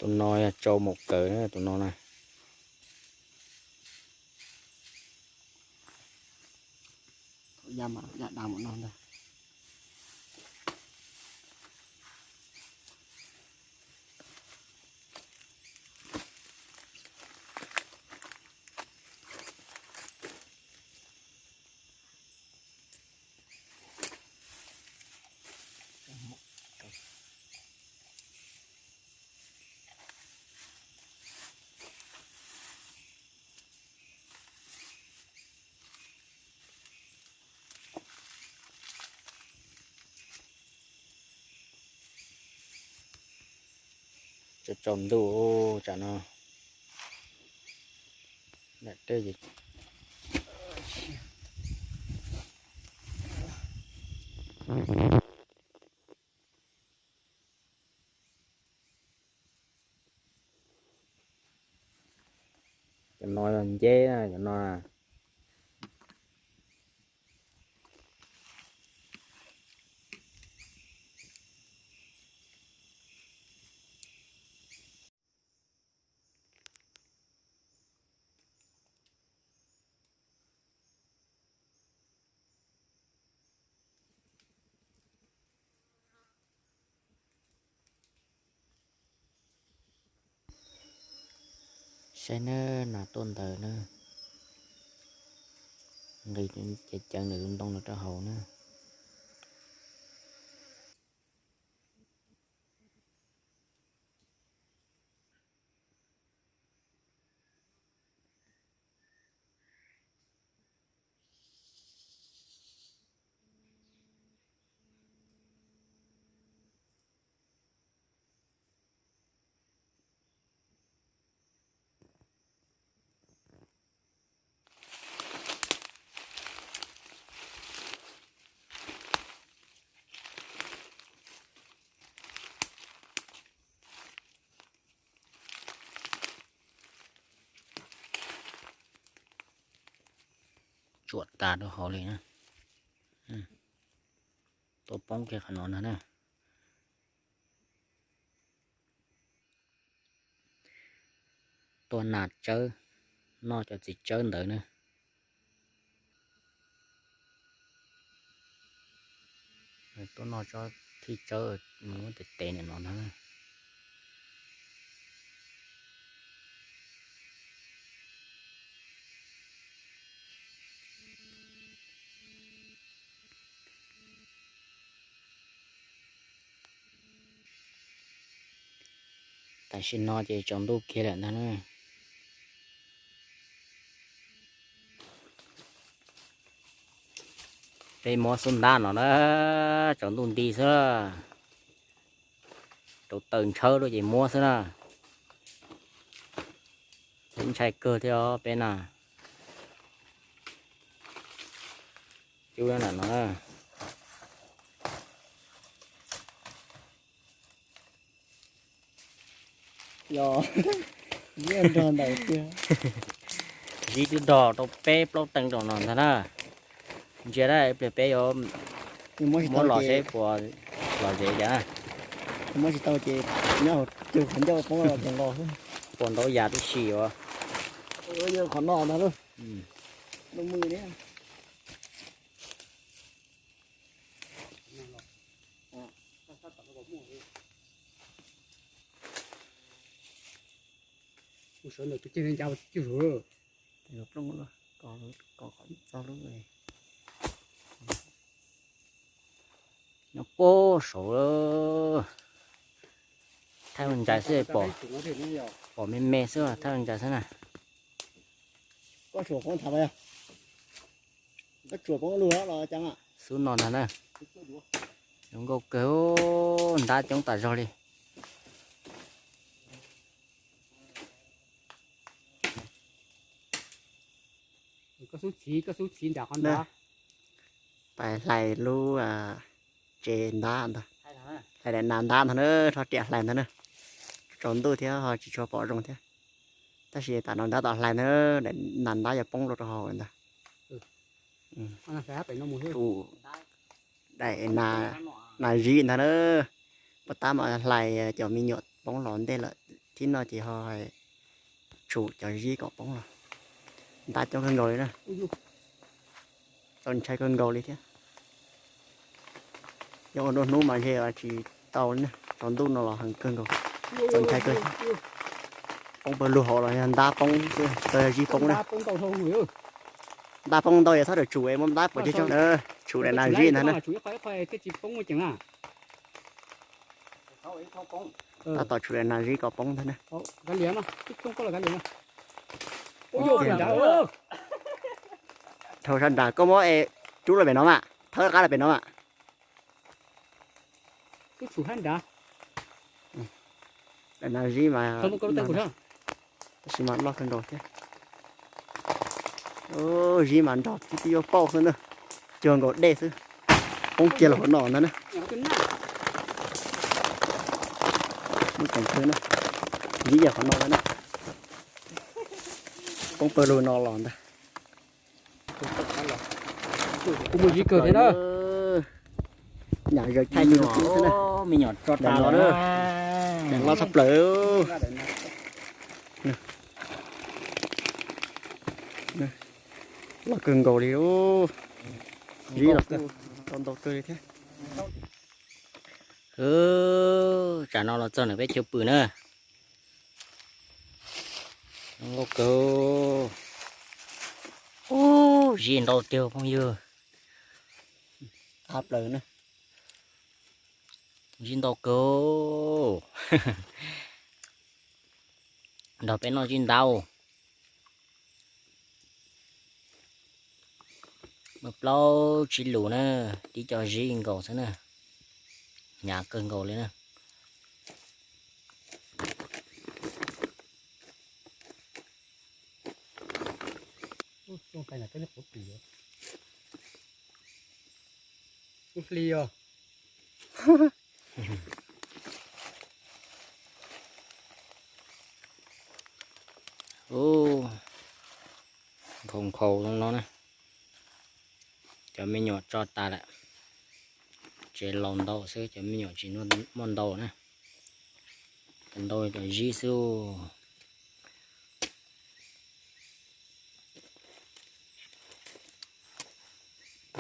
Tus no yog tsau maum kawg na, tus no na. Tsaus ntuj tsam no. Cov no yog nceb na, cov no na. Saib nawb, nas tuaj ntawd nawb. Nqis ceev ceev nws tus ntoo no rau hauv na. Tsuam tas rau hauv li na. Tuaj poob kiag qhov no ntag na. Tuaj nas tsawb, noj cov txiv tsawb ntawd na. Tuaj noj tsob thib tsawb, muab tes tes niam no ntag na. Tam sim no ces tsaus ntuj kiag lawm ntag na. Peb muab xub ntab no na, tsaus ntuj nti xwb. Rau taws ntshawb lawm ces muab xwb na. Peb ntshai kawg thiab os peb na. Cub na no. Zib nrog ntawd tiag. Zib twb dog rau peb plaub teev rau no ntag na. Ntsia na, ib pliag peb yuav muab los seb puas lom zem cas. Muab tsis tau ces nyob hauv cug qhov ncauj poob los ces nqos xwb. Puas ntaub ya tib si ua. Qhov no ntag. Sawv ntawm tus ceg ncaj cwj zus. Plooj, kom qhov txog lub. Nyob puag saud. Thaij ua ntsais xwb, pom me me xwb, thaij ua ntsais xwb na. Koj tsuas poob tham los yog? Koj tsuas poob lug los cas? Xub no ntag na. Zoo nkauj kawg, ntab coob tas zog li. Koj xub txhiv, koj xub txhiv nram qhov ntawd. Pais hlais lub tsev ntab ntag. Hlais daim nas ntab ntag na, rho riam hlais ntag na. Tsaus ntuj thiab ho tsis tshua pom zoo thiab. Tab sis tam no ntab tom hlais ntag, daim nas ntab yuav poob rau rau hauv ntag. Tus daim nas zib ntag na. Puag ta mas hlais cov me nyuam poob los ntej lawm tib no ces ho hais tsum cov zib kom poob los. Ntab coob kawg nkaus li na. Txaus ntshai kawg nkaus li thiab. Yog ua nruab hnub mas ntshe tsis tau li na, tsaus ntuj no los heev kawg nkaus. Txaus ntshai kawg. Poob pawg lug hauv los yog ntab poob xwb, tsis yog zib poob na. Ntab poob ntau yog txhob rawm tsum es muab ntab puas cog tso. Tsum daim nas zib ntag na. Tab tom tsum daim nas zib kom poob ntag na. Dhau sab nrad koj muab es rub los pem no mas, thawb qab los pem no mas. Daim nas zib mas, tab sis mas loj kawg nkaus thiab. Zib mas nrog tib tib yuav pauj xwb na, cuag nkaus dej xwb. Poob kiag los qhov no ntag na. Muab tsoom thwb na, zib yog qhov no ntag na. Poob pawg lug no los ntag. Kuv mus zib kawg thiab na. Nyam zaws thaij me nyuam tso tas los na. Daim loj tshaj plaws. Loj kawg nkaus li. Zib los kuj tau ntau kawg li thiab. Tsam no los txog ntawm peb chaw pw na. Zoo nkauj kawg. Ub, zib ntau tiag phooj ywg. Qab plaws na. Zib ntau kawg. Nrog peb noj zib ntau. Muaj plaub tsib lus na, tib co zib nkaus xwb na. Hnyav kawg nkaus li na. Hli os. Ub, nkhaus nkhaus zoo no na. Cov me nyuam tso tas lawm. Tsev laus ntau xwb, cov me nyuam tsis muaj ntau na. Cov ntau cov zib xwb.